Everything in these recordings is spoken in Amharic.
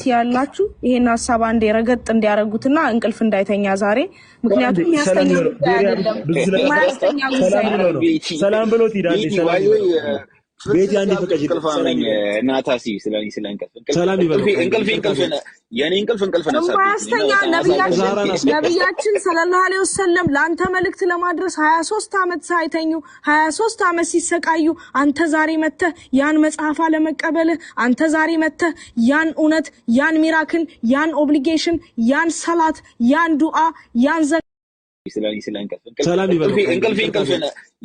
ያላችሁ ይሄን ሀሳብ አንዴ ረገጥ እንዲያደርጉትና እንቅልፍ እንዳይተኛ ዛሬ፣ ምክንያቱም የሚያስተኛ ጉዳይ አይደለም። የማያስተኛ ጉዳይ ነው። ሰላም ብሎት ሂድ አንዴ። ሰላም ይበለው ቤቲ፣ አንዴ ፍቀጂለት። እንቅልፋም ነኝ እናታሲ ስለ እንቅልፍ ሰላም ይበለው። እንቅልፍ እንቅልፍ የኔ እንቅልፍ እንቅልፍ ነሳብኝ። የማያስተኛ ነቢያችን ሰለላሁ ዐለይሂ ወሰለም ለአንተ መልእክት ለማድረስ 23 ዓመት ሳይተኙ፣ 23 ዓመት ሲሰቃዩ፣ አንተ ዛሬ መተህ ያን መጽሐፍ አለመቀበልህ፣ አንተ ዛሬ መተህ ያን እውነት፣ ያን miracle፣ ያን obligation፣ ያን ሰላት፣ ያን ዱዓ፣ ያን ስለ እንቅልፍ ሰላም ይበለው። እንቅልፍ እንቅልፍ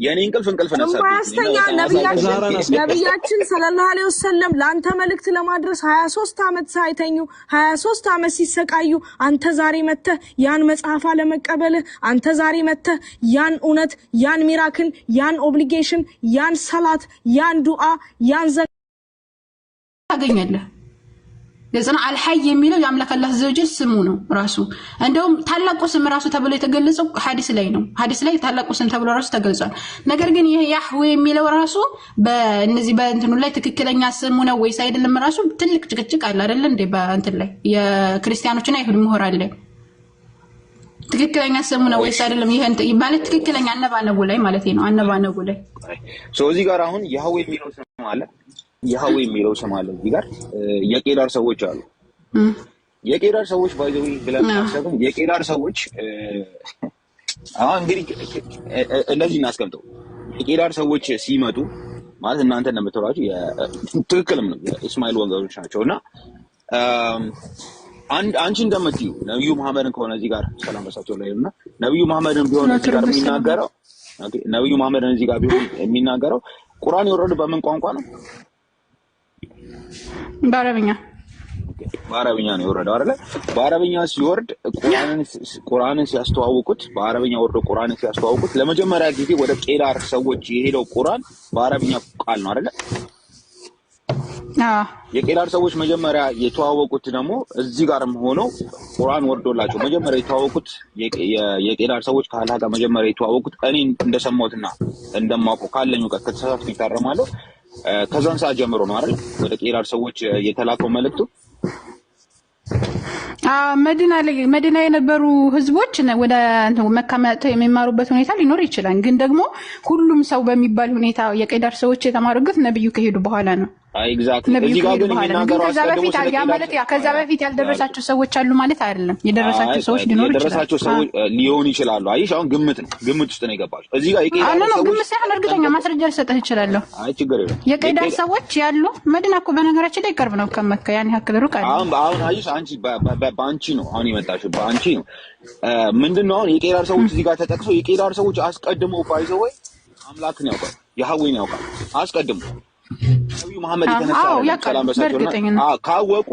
የኔ እንቅልፍ እንቅልፍ ነሳብኝ። የማያስተኛ ነቢያችን ሰለላሁ ዐለይሂ ወሰለም ለአንተ መልእክት ለማድረስ 23 ዓመት ሳይተኙ፣ 23 ዓመት ሲሰቃዩ፣ አንተ ዛሬ መተህ ያን መጽሐፍ አለመቀበልህ፣ አንተ ዛሬ መተህ ያን እውነት፣ ያን miracle፣ ያን obligation፣ ያን ሰላት፣ ያን ዱዓ፣ ያን ታገኛለህ። ግልጽ ነው። አልሐይ የሚለው የአምላክ አላህ ዘወጀል ስሙ ነው ራሱ። እንደውም ታላቁ ስም ራሱ ተብሎ የተገለጸው ሐዲስ ላይ ነው። ሐዲስ ላይ ታላቁ ስም ተብሎ ራሱ ተገልጿል። ነገር ግን ይህ ያህዌ የሚለው ራሱ በእነዚህ በእንትኑ ላይ ትክክለኛ ስሙ ነው ወይስ አይደለም ራሱ ትልቅ ጭቅጭቅ አለ አይደለ እንዴ? በእንትን ላይ የክርስቲያኖችና የይሁድ ምሁራን ላይ ትክክለኛ ስሙ ነው ወይስ አይደለም? ይሄ ማለት ትክክለኛ አነባነቡ ላይ ማለት ነው። አነባነቡ ላይ እዚህ ጋር አሁን ያህዌ የሚለው ስም አለ፣ ያህዌ የሚለው ስም አለ። እዚህ ጋር የቄዳር ሰዎች አሉ። የቄዳር ሰዎች by the way ብለን ካሰብን የቄዳር ሰዎች አሁን እንግዲህ እንደዚህ እናስቀምጠው። የቄዳር ሰዎች ሲመጡ ማለት እናንተ እንደምትሏቸው ትክክልም ነው፣ የእስማኤል ወገኖች ናቸው። እና አንቺ እንደምትዩ ነቢዩ መሐመድን ከሆነ እዚህ ጋር ሰላም በሳቸው ላይ እና ነቢዩ መሐመድን ቢሆን እዚህ ጋር የሚናገረው፣ ነቢዩ መሐመድን እዚህ ጋር ቢሆን የሚናገረው ቁርአን የወረደው በምን ቋንቋ ነው? በአረብኛ። በአረብኛ ነው የወረደው አይደለ? በአረብኛ ሲወርድ ቁርአንን ሲያስተዋውቁት፣ በአረብኛ ወርዶ ቁርአንን ሲያስተዋውቁት ለመጀመሪያ ጊዜ ወደ ቄዳር ሰዎች የሄደው ቁርአን በአረብኛ ቃል ነው አይደለ? የቄዳር ሰዎች መጀመሪያ የተዋወቁት ደግሞ እዚህ ጋርም ሆነው ቁርአን ወርዶላቸው መጀመሪያ የተዋወቁት፣ የቄዳር ሰዎች ከአላህ ጋር መጀመሪያ የተዋወቁት እኔ እንደሰማሁትና እንደማውቀው፣ ካለኝ እውቀት ከተሳሳትኩ ይታረማለሁ፣ ከዛን ሰዓት ጀምሮ ነው አይደል ወደ ቄዳር ሰዎች የተላከው መልእክቱ? መዲና ላይ መዲና የነበሩ ህዝቦች ወደ መካ መጥተው የሚማሩበት ሁኔታ ሊኖር ይችላል። ግን ደግሞ ሁሉም ሰው በሚባል ሁኔታ የቄዳር ሰዎች የተማሩበት ነብዩ ከሄዱ በኋላ ነው። Exactly። ነብዩ እዚህ ጋር ከሄዱ ግን በኋላ ነው። ግን የሚናገረው ከዛ አስቀድሞ በፊት ስለ ያ ቄዳር ማለት ያ ከዛ በፊት ያልደረሳቸው ሰዎች አሉ ማለት አይደለም። የደረሳቸው ሰዎች ሊኖሩ ይችላሉ። የደረሳቸው ሰዎች ሊሆኑ ይችላሉ። አይሽ አሁን ግምት ነው፣ ግምት ውስጥ ነው የገባቸው። እዚህ ጋር የቄዳር No፣ ሰዎች ግምት ሳይሆን እርግጠኛ ማስረጃ ልሰጥህ እችላለሁ። አይ ችግር የለም። የቄዳር ሰዎች ያሉ መዲና እኮ በነገራችን ላይ ቅርብ ነው ከመካ፣ ያን ያክል ሩቅ አይደለም። አሁን አይሽ አንቺ በአንቺ ነው አሁን የመጣሽው፣ በአንቺ ነው። ምንድን ነው አሁን የቄዳር ሰዎች እዚህ ጋር ተጠቅሰው የቄዳር ሰዎች አስቀድሞ by the way አምላክን ያውቃል፣ ያህዌን ያውቃል አስቀድሞ ነቢዩ መሐመድ የተነሳ አዎ አይደለም። ያውቃሉ ሰላም በሳቸውና በእርግጠኝነት። ካወቁ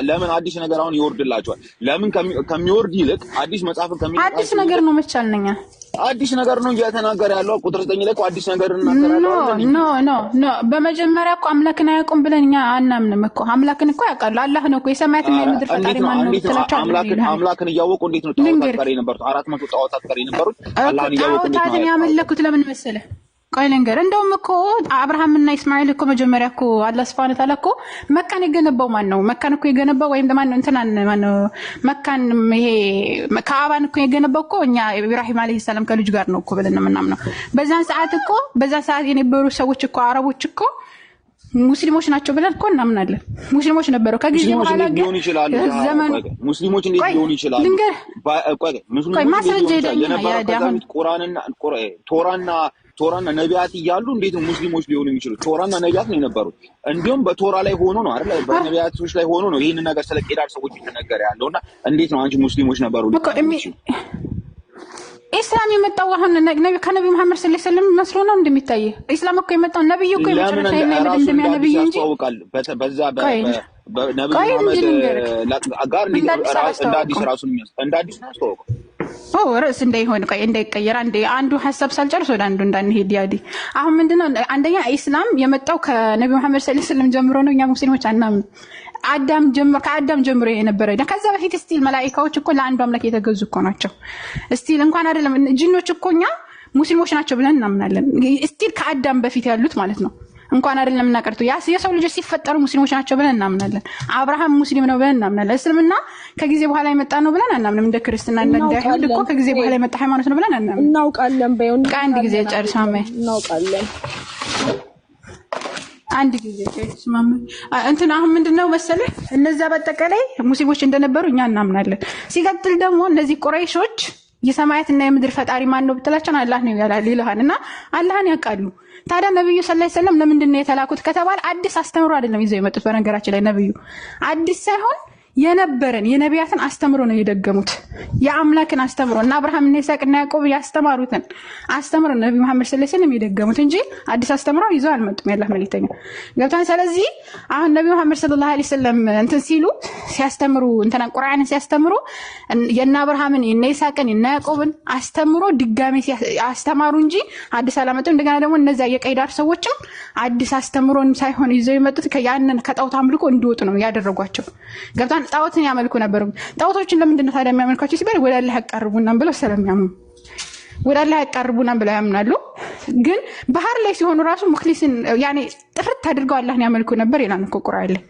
ለምን አዲስ ነገር አሁን ይወርድላቸዋል? ለምን ከሚወርድ ይልቅ አዲስ መጽሐፍን አዲስ ከሚሰጣቸው ነገር ይልቅ ነው መቻል ነኛ አዲስ ነገር ነው እየተናገረ ያለው። ቁጥር 9 ላይ እኮ አዲስ ነገር No እናገራለሁ አይደል? No, no, no። በመጀመሪያ እኮ አምላክን አያውቁም ብለን እኛ አናምንም እኮ። አምላክን እኮ ያውቃሉ። አላህ ነው እኮ የሰማያትና ኧረ የምድር ፈጣሪ እንዴት ነው ማን ነው እንዴት ነው ብትላቸው አላህ አምላክን ይልሃል። አምላክን እያወቁ እንዴት ነው ጣዖታት ልንገርህ ጋር የነበሩት? 400 ጣዖታት ጋር የነበሩት እኮ አላህን እያወቁ እንዴት ነው ጣዖታትን ጣዖታት ያመለኩት ለምን መሰለህ? ቆይ ልንገርህ። እንደውም እኮ አብርሃምና እስማኤል እኮ መጀመሪያ እኮ አላህ ሱብሓነሁ ወተዓላ እኮ መካን የገነባው ማን ነው? መካን እኮ የገነባው ወይም ማን ነው? እንትናን ማን ነው? መካን ይሄ ካዕባን እኮ የገነባው እኮ እኛ ኢብራሂም አለይሂ ሰላም ከልጁ ጋር ነው እኮ ብለን ነው የምናምነው። በዛን ሰዓት እኮ በዛን ሰዓት የነበሩ ሰዎች እኮ አረቦች እኮ ሙስሊሞች ናቸው ብለን እኮ እናምናለን። ሙስሊሞች ነበሩ። ከጊዜ ሙስሊሞች በኋላ እንዴት ግን ሊሆኑ ይችላሉ? ዘመኑ ቆይ ቆይ፣ ሙስሊሞች እንዴት ቆይ ሊሆኑ ይችላሉ? ልንገርህ፣ ቆይ ቆይ፣ ቆይ ሙስሊሞች እንዴት ማስረጃ ሊሆኑ ይችላሉ? ይለኝና የነበረው ያዲ ከዛ አሁን በፊት ቁርአንና ቶራና ነቢያት እያሉ እንዴት ነው ሙስሊሞች ሊሆኑ የሚችሉት? ቶራና ነቢያት ነው የነበሩት። እንዲሁም በቶራ ላይ ሆኖ ነው አይደል? በነቢያቶች ላይ ሆኖ ነው ይህንን ነገር ስለ ቄዳር ሰዎች የተነገረ ያለው። እና እንዴት ነው አንቺ ሙስሊሞች ነበሩ እኮ ልትይ የምትችይው? ኢስላም የመጣው አሁን ከነቢ መሐመድ ሰለላሁ ዐለይሂ ወሰለም መስሎ ነው እንደሚታይ። ኢስላም እኮ የመጣው ነብዩ እኮ ለምን የመጨረሻ እንደ እና ራሱን የመደምደሚያ እንደ አዲስ ነብዩ እንጂ ያስተዋውቃል? በዛ ቆይ በነብዩ ቆይ እንጂ መሐመድ ልንገርህ፣ ጋር እንደ እንዴት አዲስ እንደ አዲስ አላስተዋወቀውም። ራሱን እንደ አዲስ ነው ያስተዋወቀው? ኦ ርዕስ እንዳይሆን ቆይ እንዳይቀየር አንዴ አንዱ ሀሳብ ሳልጨርስ ወደ አንዱ እንዳንሄድ። ያዲ አሁን ምንድነው፣ አንደኛ ኢስላም የመጣው ከነቢ መሐመድ ሰለላሁ ዐለይሂ ወሰለም ጀምሮ ነው። እኛ ሙስሊሞች አናምንም። አዳም ጀምሮ ከአዳም ጀምሮ የነበረ፣ ከዛ በፊት still መላኢካዎች እኮ ለአንዱ አምላክ የተገዙ እኮ ናቸው። Still እንኳን አይደለም ጅኖች እኮ እኛ ሙስሊሞች ናቸው ብለን እናምናለን። Still ከአዳም በፊት ያሉት ማለት ነው። እንኳን አይደለም እና ቀርቶ የሰው ልጆች ሲፈጠሩ ሙስሊሞች ናቸው ብለን እናምናለን። አብርሃም ሙስሊም ነው ብለን እናምናለን። እስልምና ከጊዜ በኋላ የመጣ ነው ብለን አናምንም። እንደ ክርስትና እንደ አይሁድ እኮ ከጊዜ በኋላ የመጣ ሃይማኖት ነው ብለን አናምንም። እናውቃለን። በይው አንድ ጊዜ ጨርስ ማማዬ፣ እናውቃለን። አንድ ጊዜ ጨርስ ማማዬ። እንትን አሁን ምንድነው መሰለህ እነዛ በአጠቃላይ ሙስሊሞች እንደነበሩ እኛ እናምናለን። ሲቀጥል ደግሞ እነዚህ ቁረይሾች የሰማያትና የምድር ፈጣሪ ማን ነው ብትላቸው አላህ ነው ይልሃል። እና አላህን ያውቃሉ። ታዲያ ነብዩ ሰለላሁ ዐለይሂ ወሰለም ለምንድን ነው የተላኩት ከተባለ አዲስ አስተምሮ አይደለም ይዘው የመጡት። በነገራችን ላይ ነብዩ አዲስ ሳይሆን የነበረን የነቢያትን አስተምሮ ነው የደገሙት። የአምላክን አስተምሮ እና አብርሃም እና ይስሐቅ እና ያዕቆብ ያስተማሩትን አስተምሮ ነብዩ መሐመድ ሰለላሁ ዐለይሂ ወሰለም የደገሙት እንጂ አዲስ አስተምሮ ይዘው አልመጡም። የአላህ መልእክተኛ ገብቷል። ስለዚህ አሁን ነብዩ መሐመድ ሰለላሁ ዐለይሂ ወሰለም እንትን ሲሉ ሲያስተምሩ እንትና ቁርአንን ሲያስተምሩ የነ አብርሃምን የነ ይስሐቅን የነ ያዕቆብን አስተምሮ ድጋሜ አስተማሩ እንጂ አዲስ አላመጡም። እንደገና ደግሞ እነዚያ የቀይዳር ሰዎችም አዲስ አስተምሮን ሳይሆን ይዘው የመጡት ያንን ከጣዖት አምልኮ እንዲወጡ ነው ያደረጓቸው። ገብቷል። ጣዖትን ያመልኩ ነበሩ። ጣዖቶችን ለምንድን ነው ታዲያ የሚያመልኳቸው ሲባል ወደ አላህ ያቃርቡናል ብለው ስለሚያምኑ ወደ አላህ ያቃርቡናል ብለው ያምናሉ። ግን ባህር ላይ ሲሆኑ ራሱ ሙክሊስን ያኔ ጥርት አድርገው አላህን ያመልኩ ነበር ይላል እኮ ቁርአን ላይ።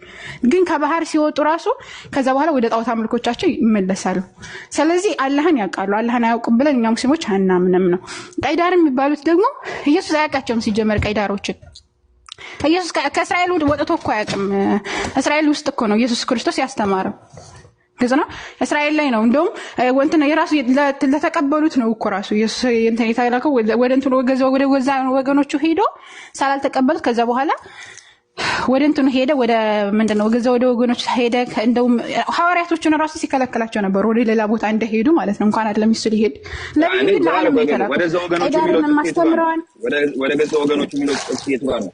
ግን ከባህር ሲወጡ ራሱ ከዛ በኋላ ወደ ጣዖት አምልኮቻቸው ይመለሳሉ። ስለዚህ አላህን ያውቃሉ፣ አላህን አያውቁም ብለን እኛ ሙስሊሞች አናምንም ነው። ቀይዳር የሚባሉት ደግሞ ኢየሱስ አያውቃቸውም ሲጀመር ቀይዳሮችን። ኢየሱስ ከእስራኤል ወጥቶ እኮ አያውቅም። እስራኤል ውስጥ እኮ ነው ኢየሱስ ክርስቶስ ያስተማረው። ግልጽ ነው። እስራኤል ላይ ነው። እንደውም እንትን የራሱ ለተቀበሉት ነው እኮ ራሱ ኢየሱስ እንትን የተላከው ወደ እንትኑ ወደ ገዛ ወገኖቹ ሄዶ ሳላልተቀበሉት ከዛ በኋላ ወደ እንትኑ ሄደ። ወደ ምንድን ነው ገዛ ወደ ወገኖች ሄደ። እንደውም ሐዋርያቶቹን ራሱ ሲከለክላቸው ነበር ወደ ሌላ ቦታ እንደሄዱ ማለት ነው። እንኳን አይደለም እሱ ሊሄድ ነብዩ ግን ለዓለም ነው የተላከው። ወደዛ ወገኖቹ የሚለው ቀይዳርንም አስተምረዋል። ወደ ገዛ ወገኖቹ የሚለው ጥቅስ የቱ ጋር ነው?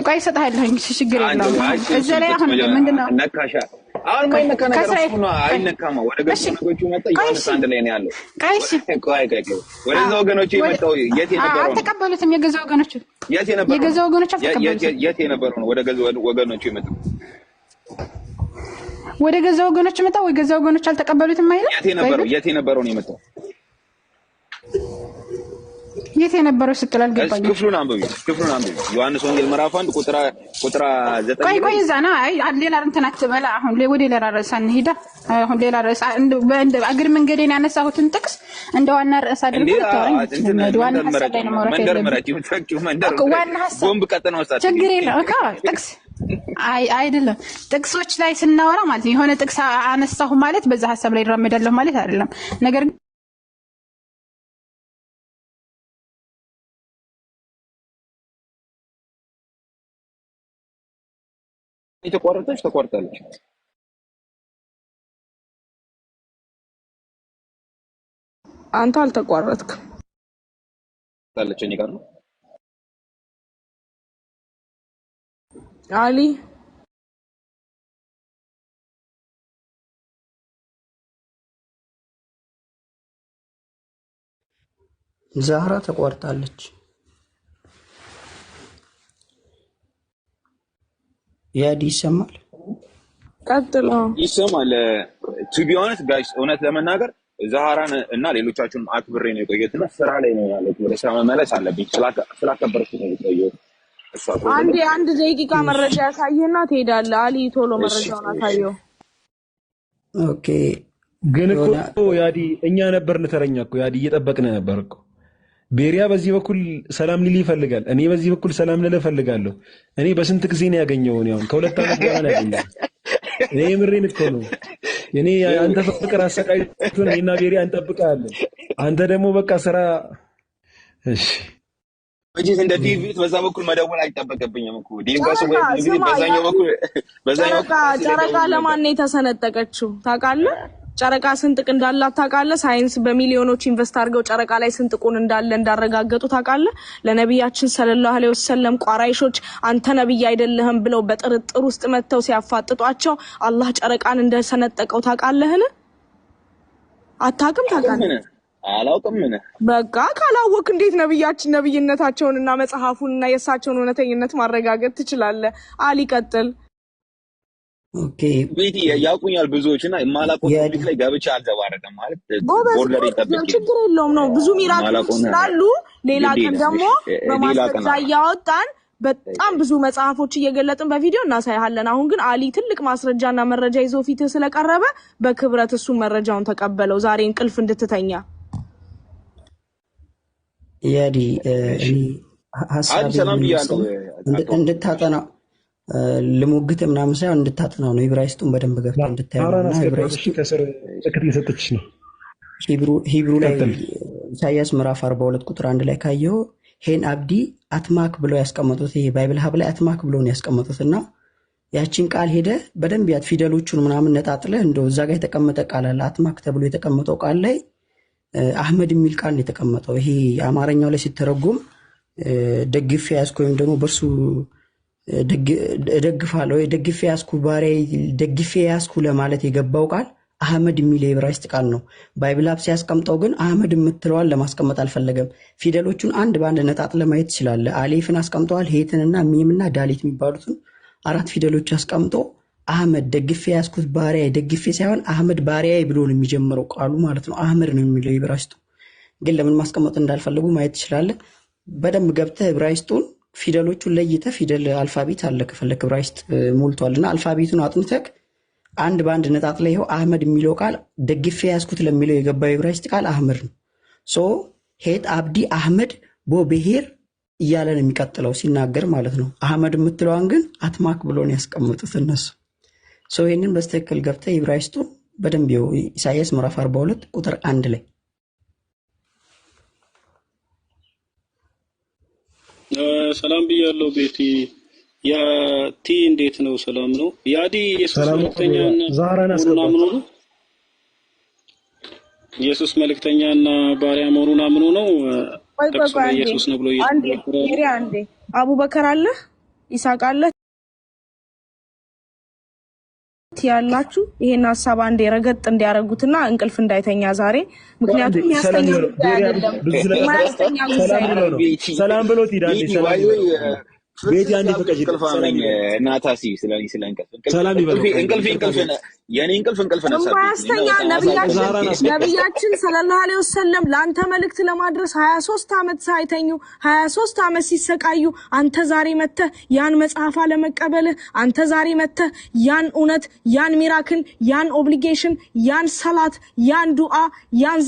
ቆይ እሰጥሃለሁ፣ ችግር የለውም። እዚህ ላይ አሁን ምንድን ነው ነካሻ? አሁን የማይነካ ነገር እሱ ነው። አይነካማ። ወደ ገዛ ወገኖቹ መጣ። ዮሐንስ አንድ ላይ ነው ያለው። ቆይ እሺ፣ ቆይ ቆይ ቆይ፣ ወደዛ ወገኖቹ የመጣው የት የነበረው ነው? አልተቀበሉትም። የገዛ ወገኖቹ የት የነበረው የገዛ ወገኖቹ አልተቀበሉትም። የት የነበረው ነው? ወደ ገዛ ወገኖቹ የመጣው ወደ ገዛ ወገኖቹ መጣ። ወይ ገዛ ወገኖቹ አልተቀበሉትም አይልም። የት የነበረው የት የነበረው ነው የመጣው? የት የነበረው ስትል አልገባኝም። ክፍሉን አንብቢ፣ ክፍሉን አንብቢ። ዮሐንስ ወንጌል ምዕራፍ 1 ቁጥር 9። ቆይ ቆይ፣ እዛ ና። አይ ሌላ እንትን አትበላ። አሁን ወደ ሌላ ርዕስ አንሂዳ። አሁን ሌላ ርዕስ እግር መንገዴን ያነሳሁትን ጥቅስ እንደ ዋና ርዕስ አድርገህ ልታወራኝ ዋና ሀሳብ ላይ ነው ማውራት ያለብን። ዋና ሀሳብ ቦምብ ቀጠና ውስጥ ችግር የለም እኮ ጥቅስ አይ አይደለም። ጥቅሶች ላይ ስናወራ ማለት ነው የሆነ ጥቅስ አነሳሁ ማለት በዛ ሀሳብ ላይ እራመዳለሁ ማለት አይደለም። ነገር የተቋረጠች ተቋርጣለች። አንተ አልተቋረጥክም። ታለች እኔ ጋር ነው አሊ ዛህራ ተቋርጣለች። ያዲ ይሰማል? ቀጥሎ ይሰማል። To be honest guys፣ እውነት ለመናገር ዛሃራን እና ሌሎቻችሁንም አክብሬ ነው የቆየሁት እና ስራ ላይ ነው ያለሁት። ወደ ስራ መመለስ አለብኝ። ስላከበርኩ ነው የቆየሁት። አንድ አንድ ደቂቃ መረጃ ያሳየና ትሄዳለህ። አሊ ቶሎ መረጃውን አሳየው። Okay። ግን እኮ ያዲ እኛ ነበርን ተረኛ እኮ ያዲ፣ እየጠበቅን ነበር እኮ። ቤሪያ በዚህ በኩል ሰላም ሊል ይፈልጋል፣ እኔ በዚህ በኩል ሰላም ልል እፈልጋለሁ። እኔ በስንት ጊዜ ነው ያገኘው? እኔ አሁን ከ2 ዓመት በኋላ ነው ያገኘው። እኔ የምሬን እኮ ነው። እኔ አንተ ፍቅር አሰቃይቶን እኔና ቤሪያ እንጠብቅሃለን። አንተ ደግሞ በቃ ስራ። እሺ መቼስ እንደ ዴቭ ቤት በዛ በኩል መደወል አይጠበቅብኝም እኮ ዴቭ ጋር ስወይ ብዙ ጊዜ በዛኛው በኩል በዛኛው ጨረቃ ለማን ነው የተሰነጠቀችው ታውቃለህ? ጨረቃ ስንጥቅ እንዳላት ታውቃለህ? ሳይንስ በሚሊዮኖች invest አድርገው ጨረቃ ላይ ስንጥቁን እንዳለ እንዳረጋገጡ ታውቃለህ? ለነቢያችን ሰለላሁ ዐለይሂ ወሰለም ቋራይሾች አንተ ነብይ አይደለህም ብለው በጥርጥር ውስጥ መጥተው ሲያፋጥጧቸው አላህ ጨረቃን እንደሰነጠቀው ታውቃለህን? አታውቅም? ታውቃለህ? አላውቅም። ምን በቃ ካላወቅ እንዴት ነብያችን ነብይነታቸውንና መጽሐፉንና የእሳቸውን እውነተኝነት ማረጋገጥ ትችላለህ? አሊ ቀጥል። Okay ቤቲ ያውቁኛል ብዙዎች እና የማላውቀው ያዲ topic ላይ ገብቼ አልዘባረቅም ማለት ጎበዝ border እኮ ጠብቄ ችግር የለውም ነው ብዙ miracle ኦች ማላውቀውን ስላሉ ሌላ ግድ ቀን የለም። ደግሞ እሺ፣ ሌላ ቀን በማስረጃ እያወጣን በጣም ብዙ መጽሐፎች እየገለጥን በቪዲዮ እናሳይሃለን። አሁን ግን አሊ ትልቅ ማስረጃና መረጃ ይዞ ፊትህ ስለቀረበ በክብረት እሱ መረጃውን ተቀበለው፣ ዛሬ እንቅልፍ እንድትተኛ። ያዲ እሺ እኔ አሊ ሀሳቤ ሰላም ምን ብያለሁ። መሰለህ፣ እንድታጠና ልሞግት ምናምን ሳይሆን እንድታጠናው ነው። ዕብራይስጡን በደንብ ገብተህ እንድታየው ነው። ዛህራን እና አስገባት። ዕብራይስጡ እሺ ከስር ምልክት እየሰጠችሽ ነው። Hebrew ላይ ቀጥል። ኢሳያስ ምዕራፍ 42 ቁጥር 1 ላይ ካየው ሄን አብዲ አትማክ ብለው ያስቀመጡት ይሄ Bible Hub ላይ አትማክ ብለው ነው ያስቀመጡት። እና ያችን ቃል ሄደ በደንብ ያት ፊደሎቹን ምናምን ነጣጥለህ እንደው እዛ ጋር የተቀመጠ ቃል አለ። አትማክ ተብሎ የተቀመጠው ቃል ላይ አህመድ የሚል ቃል ነው የተቀመጠው። ይሄ አማርኛው ላይ ሲተረጎም ደግፌ ያዝኩ ወይም ደግሞ በእርሱ እደግፋለሁ ወይ ደግፌ ያዝኩ ባሪያዬ ደግፌ ያዝኩ ለማለት የገባው ቃል አህመድ የሚል የዕብራይስጥ ቃል ነው። Bible Hub ሲያስቀምጠው ግን አህመድ የምትለዋን ለማስቀመጥ አልፈለገም። ፊደሎቹን አንድ በአንድ ነጣጥለህ ማየት ትችላለህ። አሌፍን አስቀምጠዋል። ሄትንና ሜምና ዳሌት የሚባሉትን አራት ፊደሎች አስቀምጦ አህመድ ደግፌ ያዝኩት ባሪያዬ ደግፌ ሳይሆን አህመድ ባሪያዬ ብሎ ነው የሚጀምረው ቃሉ ማለት ነው። አህመድ ነው የሚለው ዕብራይስጡ። ግን ለምን ማስቀመጥ እንዳልፈለጉ ማየት ትችላለህ። በደንብ ገብተህ ዕብራይስጡን ፊደሎቹን ለይተህ ፊደል alphabet አለ ከፈለክ ዕብራይስጥ ሞልቷል እና alphabet ኡን አጥንተህ አንድ በአንድ ነጣጥለህ ይኸው አህመድ የሚለው ቃል ደግፌ ያዝኩት ለሚለው የገባው የዕብራይስጥ ቃል አህመድ ነው። So ሄት አብዲ አህመድ ቦ ብሄር እያለ ነው የሚቀጥለው ሲናገር ማለት ነው። አህመድ የምትለዋን ግን አትማክ ብሎ ነው ያስቀምጡት እነሱ። So ይህንን በስትክክል ገብተህ ዕብራይስጡን በደንብ ይኸው ኢሳያስ ምዕራፍ 42 ቁጥር 1 ላይ ሰላም ብያለሁ ቤቲ። ያ ቲ እንዴት ነው? ሰላም ነው? ያዲ ኢየሱስ ሰላም ነው። መልእክተኛና ዛህራን መሆኑን አስገባት። አምኖ ነው? ኢየሱስ መልእክተኛና ባሪያ መሆኑን አምኖ ነው? ቆይ ቆይ ጠቅሶ ቆይ አንዴ ኢየሱስ ነው ብሎ አንዴ እየተናገረ ያለው? ሜሪ አንዴ አቡበከር አለ፣ ይስሐቅ አለ ያላችሁ ይሄን ሀሳብ አንዴ ረገጥ እንዲያደርጉትና እንቅልፍ እንዳይተኛ ዛሬ። ምክንያቱም ሰላም የሚያስተኛ ይበለው። ጉዳይ ቤሪያ አይደለም፣ ብዙ ስለጠፋ የማያስተኛ ጉዳይ ሰላም ነው። ብሎ ነው። ቤቲ ሰላም ብሎ ትሂድ። አንዴ ቤቲ ሰላም by the way ይበለው። ቤቲ አንዴ ፍቀጂለት። እንቅልፍ ሰላም አመኝ ይበለው። እናታሲ ስለ ስለ እንቅልፍ እንቅልፍ ሰላም ይበለው። እንቅልፌ አንዴ እንቅልፌ ይቅርታ እንቅልፍ ቤቲ። የኔ እንቅልፍ እንቅልፍ ነሳብኝ እና የማያስተኛ በጣም ነቢያችን ዛህራን አሳዘነኝ። አስገባት። ነቢያችን ሰለላሁ ዐለይሂ ወሰለም ለአንተ መልእክት ለማድረስ 23 ዓመት ሳይተኙ 23 ዓመት ሲሰቃዩ አንተ ዛሬ መተህ ያን መጽሐፍ አለመቀበልህ፣ አንተ ዛሬ መተህ ያን እውነት፣ ያን miracle፣ ያን obligation፣ ያን ሰላት፣ ያን ዱዓ፣ ያን